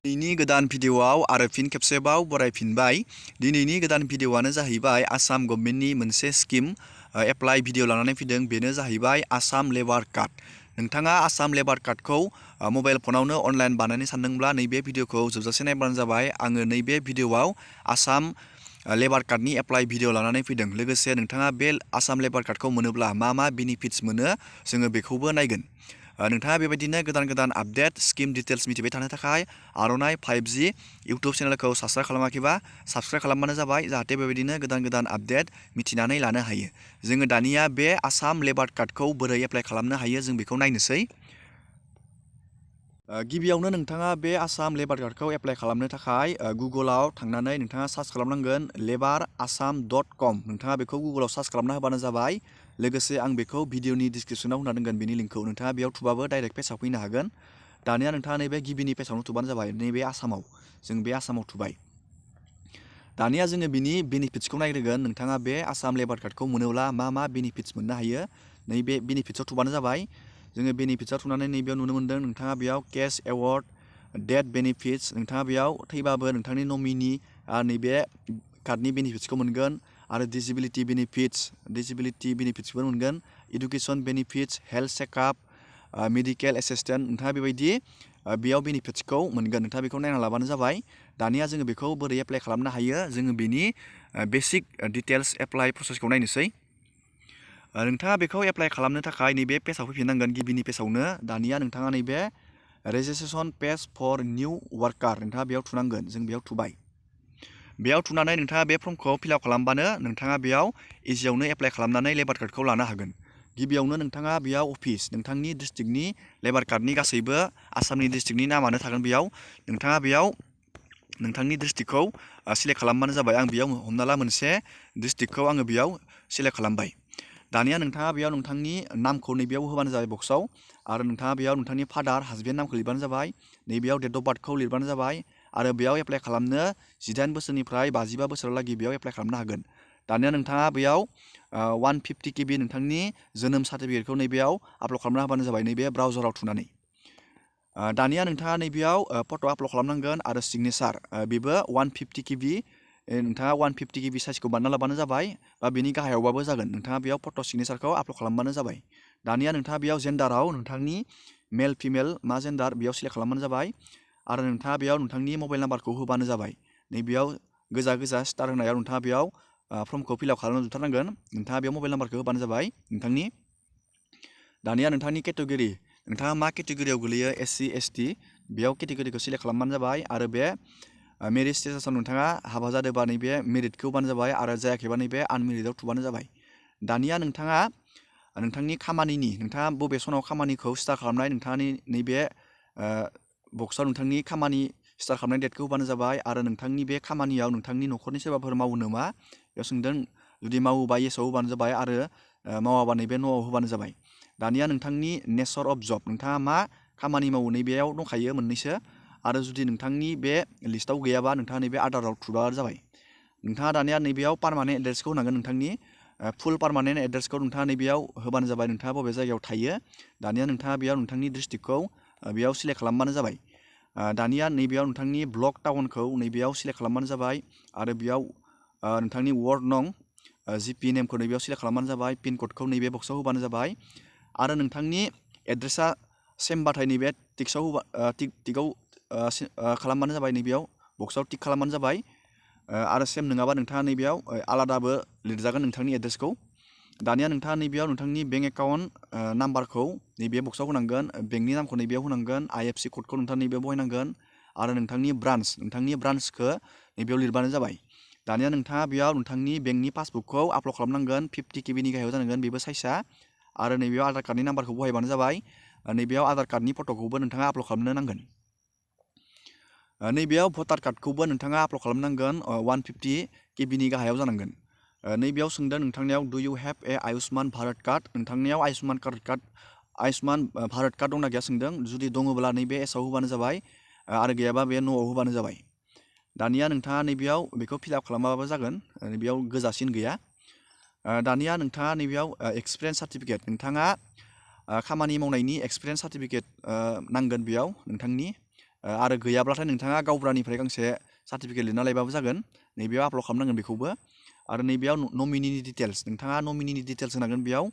दिनैनि गोदान भिडिअआव आरो फिन खेबसेबाव बरायफिनबाय। दिनैनि गोदान भिडिअआनो जाहैबाय आसाम गभर्नमेन्टनि मोनसे स्किम एप्लाइ भिडिअ लानानै फैदों। बेनो जाहैबाय आसाम लेबार कार्ड। नोंथाङा आसाम लेबार कार्डखौ मबाइल फनावनो अनलाइन बानायनो सानदोंब्ला नैबे भिडिअखौ जोबजासे नायबानो जाबाय। आङो नैबे भिडिअआव आसाम लेबार कार्डनि एप्लाइ भिडिअ लानानै फैदों। लोगोसे नोंथाङा बे आसाम लेबार कार्डखौ मोनोब्ला मा बेनिफिट्स मोनो जोङो बेखौबो नायगोन। नोंथाङा बेबायदिनो गोदान आपडेट स्किम डिटेल्स मिथिबाय थानो थाखाय आर'नाइ 5G इउटुब चेनेलखौ साबस्क्राइब खालामाखैबा साबस्क्राइब खालामबानो जाबाय, जाहाथे बेबायदिनो गोदान आपडेट मिथिनानै लानो हायो। जोङो दानिया बे आसाम लेबार कार्डखौ बोरै एप्लाइ खालामनो हायो जों बेखौ नायनोसै। गिबियावनो नोंथाङा बे आसाम लेबार कार्डखौ एप्लाइ खालामनो थाखाय गुगोलाव थांनानै नोंथाङा सार्च खालामनांगोन laborassam.com। नोंथाङा बेखौ गुगोलाव सार्च खालामना होबानो जाबाय। लोगोसे आं बेखौ भिडिअनि डिसक्रिपसनाव होना दोनगोन बेनि लिंकखौ। नोंथाङा बेयाव थुबाबो डाइरेक्ट पेजाव फैनो हागोन। दानिया नोंथाङा नैबे गिबिनि पेजावनो थुबानो जाबाय। नैबे आसामाव जों बे आसामाव थुबाय। दानिया जोङो बिनि बेनिफिट्सखौ नायग्रोगोन। नोंथाङा बे आसाम लेबार कार्डखौ मोनोब्ला मा बेनिफिट्स मोननो हायो नैबे बेनिफिट्सआव थुबानो जाबाय। जोङो बेनिफिट्सआव थुनानै नैबेयाव नुनो मोन्दों नोंथाङा बेयाव केस एवार्ड, डेथ बेनिफिट्स, नोंथाङा बेयाव थैबाबो नोंथांनि नमिनि नैबे कार्डनि बेनिफिट्सखौ मोनगोन। आरो डिसेबिलिटि बेनिफिट्सबो मोनगोन। Education benefits, health checkup, medical assistant, नोंथाङा बेबायदि बेयाव बेनिफिट्सखौ मोनगोन। नोंथाङा बेखौ नायना लाबानो जाबाय। दानिया जोङो बेखौ बोरै एप्लाइ खालामनो हायो जोङो बेनि बेसिक डिटेल्स एप्लाइ प्रसेसखौ नायनोसै। नोंथाङा बेखौ एप्लाइ खालामनो थाखाय नैबे पेजाव फैफिननांगोन गिबिनि पेजावनो। दानिया नोंथाङा नैबे रेजिस्ट्रेसन पेज फर निउ वार्कार नोंथाङा बेयाव थुनांगोन। जों बेयाव थुबाय। बेयाव थुनानै नोंथाङा बे फर्मखौ फिलआप खालामबानो नोंथाङा बेयाव इजियावनो एप्लाइ खालामनानै लेबार कार्डखौ लानो हागोन। गिबियावनो नोंथाङा बेयाव अफिस नोंथांनि डिस्ट्रिक्टनि लेबार कार्डनि गासैबो आसामनि डिस्ट्रिक्टनि नामानो थागोन बेयाव। नोंथाङा बेयाव नोंथांनि डिस्ट्रिक्टखौ सिलेक्ट खालामबानो जाबाय। आं बेयाव हमना ला मोनसे डिस्ट्रिक्टखौ आङो बेयाव सिलेक्ट खालामबाय। दानिया नोंथाङा बेयाव नोंथांनि नामखौ नैबेयाव होबानो जाबाय बक्सआव। आरो नोंथाङा बेयाव नोंथांनि फादार हासबेन्ड नामखौ लिरबानो जाबाय। नैबेयाव डेट अफ बार्थखौ लिरबानो जाबाय। आरो बेयाव एप्लाइ खालामनो 18 बोसोरनिफ्राय 55 बोसोरहालागै बेयाव एप्लाइ खालामनो हागोन। दानिया नोंथाङा बेयाव 150 KB नोंथांनि जोनोम सार्टिफिकेटखौ नैबेयाव आपल'ड खालामना होबानो जाबाय नैबे ब्राउजाराव थुनानै। दानिया नोंथाङा नैबेयाव फट' आपल'ड खालामनांगोन आरो सिगनेचार बेबो 150 KB। नोंथाङा 150 KB साइजखौ बानायना लाबानो जाबाय, बा बेनि गाहायावबाबो जागोन। नोंथाङा बेयाव फट' सिगनेचारखौ आपल'ड खालामबानो जाबाय। दानिया नोंथाङा बेयाव जेन्डाराव नोंथांनि मेल फिमेल मा जेन्डार बेयाव सिलेक्ट खालामबानो जाबाय। आरो नोंथाङा बेयाव नोंथांनि मबाइल नाम्बारखौ होबानो जाबाय। नैबेयाव गोजा स्टार होनायाव नोंथाङा बेयाव फर्मखौ फिलआप खालामना जोबथारनांगोन। नोंथाङा बेयाव मबाइल नाम्बारखौ होबानो जाबाय नोंथांनि। दानिया नोंथांनि केटेगरि नोंथाङा मा केटेगरियाव गोलैयो SC ST बेयाव केटेगरिखौ सिलेक्ट खालामबानो जाबाय। आरो बे मेरिट स्टेटासाव नोंथाङा हाबा जादोंबा नैबे मेरिटखौ होबानो जाबाय। आरो जायाखैबा नैबे आनमेरिटआव थुबानो जाबाय। दानिया नोंथाङा नोंथांनि खामानिनि नोंथाङा बबे सनाव खामानिखौ स्टार्ट खालामनाय नोंथांनि नैबे बक्सआव नोंथांनि खामानि स्टार्ट खालामनाय डेटखौ होबानो जाबाय। आरो नोंथांनि बे खामानियाव नोंथांनि न'खरनि सोरबाफोर मावो नामा बेयाव सोंदों। जुदि मावोबा येसआव होबानो जाबाय। आरो मावाबा नैबे न'आव होबानो जाबाय। दानिया नोंथांनि नेचार अफ जब नोंथाङा मा खामानि मावो नैबेयाव दंखायो मोननैसो। आरो जुदि नोंथांनि बे लिस्टआव गैयाबा नोंथाङा नैबे आदाराव थुबानो जाबाय। नोंथाङा दानिया नैबेयाव पारमानेन्ट एड्रेसखौ होनांगोन। नोंथांनि फुल पारमानेन्ट एड्रेसखौ नोंथाङा नैबेयाव होबानो जाबाय। नोंथाङा बबे जायगायाव थायो। दानिया नोंथाङा बेयाव नोंथांनि डिस्ट्रिक्टखौ बेयाव सिलेक्ट खालामबानो जाबाय। दानिया नैबेयाव नोंथांनि ब्लक टाउनखौ नैबेयाव सिलेक्ट खालामबानो जाबाय। आरो बेयाव नोंथांनि वार्ड नं GP नेमखौ नैबेयाव सिलेक्ट खालामबानो जाबाय। पिन कडखौ नैबे बक्सआव होबानो जाबाय। आरो नोंथांनि एड्रेसा सेमबाथाय नैबे टिकआव खालामबानो जाबाय। नैबेयाव बक्सआव टिक खालामबानो जाबाय। आरो सेम नङाबा नोंथाङा नैबेयाव आलादाबो लिरजागोन नोंथांनि एड्रेसखौ। दानिया नोंथाङा नैबेयाव नोंथांनि बेंक एकाउन्ट नाम्बारखौ नैबे बक्सआव होनांगोन। बेंकनि नामखौ नैबेयाव होनांगोन। IFSC क'डखौ नोंथाङा नैबेयाव बहायनांगोन। आरो नोंथांनि ब्रान्सखौ नैबेयाव लिरबानो जाबाय। दानिया नोंथाङा बेयाव नोंथांनि बेंकनि पासबुकखौ आपल'ड खालामनांगोन। 50 KBनि गाहायाव जानांगोन बेबो साइजआ। आरो नैबेयाव आधार कार्डनि नाम्बारखौ बहायबानो जाबाय। नैबेयाव आधार कार्डनि फट'खौबो नोंथाङा आपल'ड खालामनो नांगोन। नैबेयाव भटार कार्डखौबो नोंथाङा आपल'ड खालामनांगोन। 150 KBनि गाहायाव जानांगोन। नैबेयाव सोंदों नोंथांनियाव do you have a Ayushman Bharat card नोंथांनियाव आयुष्मान भारत कार्ड दंना गैया सोंदों। जुदि दङब्ला नैबे एसआव होबानो जाबाय। आरो गैयाबा बे न'आव होबानो जाबाय। दानिया नोंथाङा नैबेयाव बेखौ फिलआप खालामाबाबो जागोन। बेयाव गोजासिन गैया। दानिया नोंथाङा नैबेयाव एक्सपिरियेन्स सार्टिफिकेट नोंथाङा खामानि मावनायनि एक्सपिरियेन्स सार्टिफिकेट नांगोन बेयाव नोंथांनि। आरो गैयाब्लाथाय नोंथाङा गावबुरानिफ्राय गांसे सार्टिफिकेट लिरना लायबाबो जागोन। नैबेयाव आपल'ड खालामनांगोन बेखौबो। आरो नैबेयाव नमिनिनि डिटेल्स, नोंथाङा नमिनिनि डिटेल्स होनांगोन बेयाव।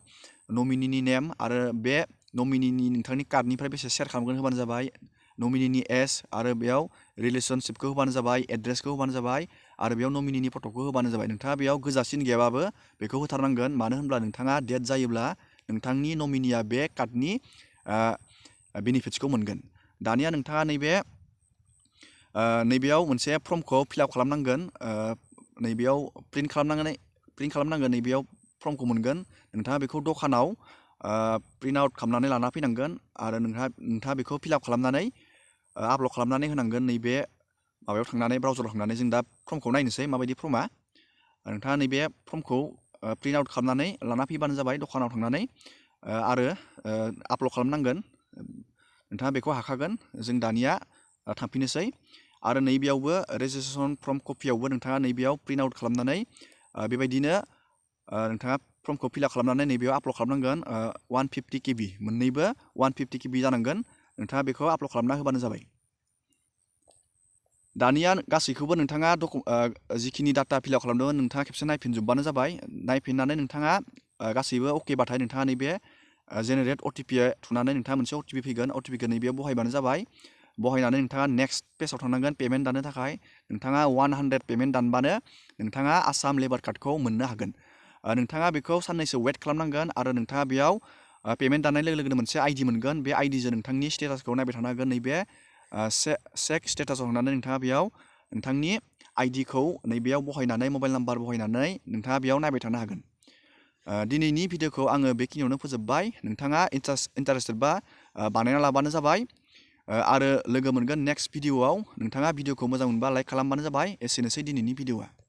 नमिनिनि नेम आरो बे नमिनिनि नोंथांनि कार्डनिफ्राय बेसे सेयार खालामगोन होबानो जाबाय। नमिनिनि एज आरो बेयाव रिलेसनशिपखौ होबानो जाबाय, एड्रेसखौ होबानो जाबाय आरो बेयाव नमिनिनि फट'खौ होबानो जाबाय। नोंथाङा बेयाव गोजासिन गैयाबाबो बेखौ होथारनांगोन, मानो होनब्ला नोंथाङा डेथ जायोब्ला नोंथांनि नमिनिया बे कार्डनि बेनिफिट्सखौ मोनगोन। दानिया नोंथाङा नैबेयाव मोनसे फर्मखौ फिलआप खालामनांगोन। नैबेयाव प्रिन्ट खालामनांगोन। नैबेयाव फर्मखौ मोनगोन। नोंथाङा बेखौ दखानाव प्रिन्ट आउट खालामनानै लाना फैनांगोन आरो नोंथाङा बेखौ फिलआप खालामनानै आपल'ड खालामनानै होनांगोन। नैबे माबायाव थांनानै ब्राउजाराव थांनानै जों दा फर्मखौ नायनोसै माबायदि फर्मा। नोंथाङा नैबे फर्मखौ प्रिन्ट आउट खालामनानै लाना फैबानो जाबाय दखानाव थांनानै आरो आपल'ड खालामनांगोन। नोंथाङा बेखौ हाखागोन। जों दानिया थांफिनोसै आरो नैबेयावबो रेजिस्ट्रेसन फर्म कपियावबो नोंथाङा नैबेयाव प्रिन्ट आउट खालामनानै बेबायदिनो नोंथाङा फर्मखौ फिलआप खालामनानै नैबेयाव आपल'ड खालामनांगोन। 150 KB, मोननैबो 150 KB जानांगोन। नोंथाङा बेखौ आपल'ड खालामना होबानो जाबाय। दानिया गासैखौबो नोंथाङा जिखिनि डाटा फिलआप खालामदोंमोन नोंथाङा खेबसे नायफिनजोबबानो जाबाय। नायफिननानै नोंथाङा गासैबो अकेबाथाय नोंथाङा नैबे जेनेरेट OTP थुनानै नोंथाङा मोनसे OTP फैगोन। OTPखौ नैबेयाव बहायबानो जाबाय। बहायनानै नोंथाङा नेक्स्ट पेजाव थांनांगोन पेमेन्ट दाननो थाखाय। नोंथाङा 100 पेमेन्ट दानबानो नोंथाङा आसाम लेबार कार्डखौ मोननो हागोन। नोंथाङा बेखौ साननैसो वेट खालामनांगोन आरो नोंथाङा बेयाव पेमेन्ट दाननाय लोगो लोगोनो मोनसे ID मोनगोन। बे IDजों नोंथांनि स्टेटासखौ नायबाय थानो हागोन। नैबे चेक स्टेटासाव थांनानै नोंथाङा बेयाव नोंथांनि IDखौ नैबेयाव बहायनानै मबाइल नाम्बार बहायनानै नोंथाङा बेयाव नायबाय थानो हागोन। दिनैनि भिडिअखौ आङो बेखिनियावनो फोजोबबाय। नोंथाङा इन्टारेस्टेडबा बानायना लाबानो जाबाय आरो लोगो मोनगोन नेक्स्ट भिडिअआव। नोंथाङा भिडिअखौ मोजां मोनबा लाइक खालामबानो जाबाय। एसेनोसै दिनैनि भिडिअआ।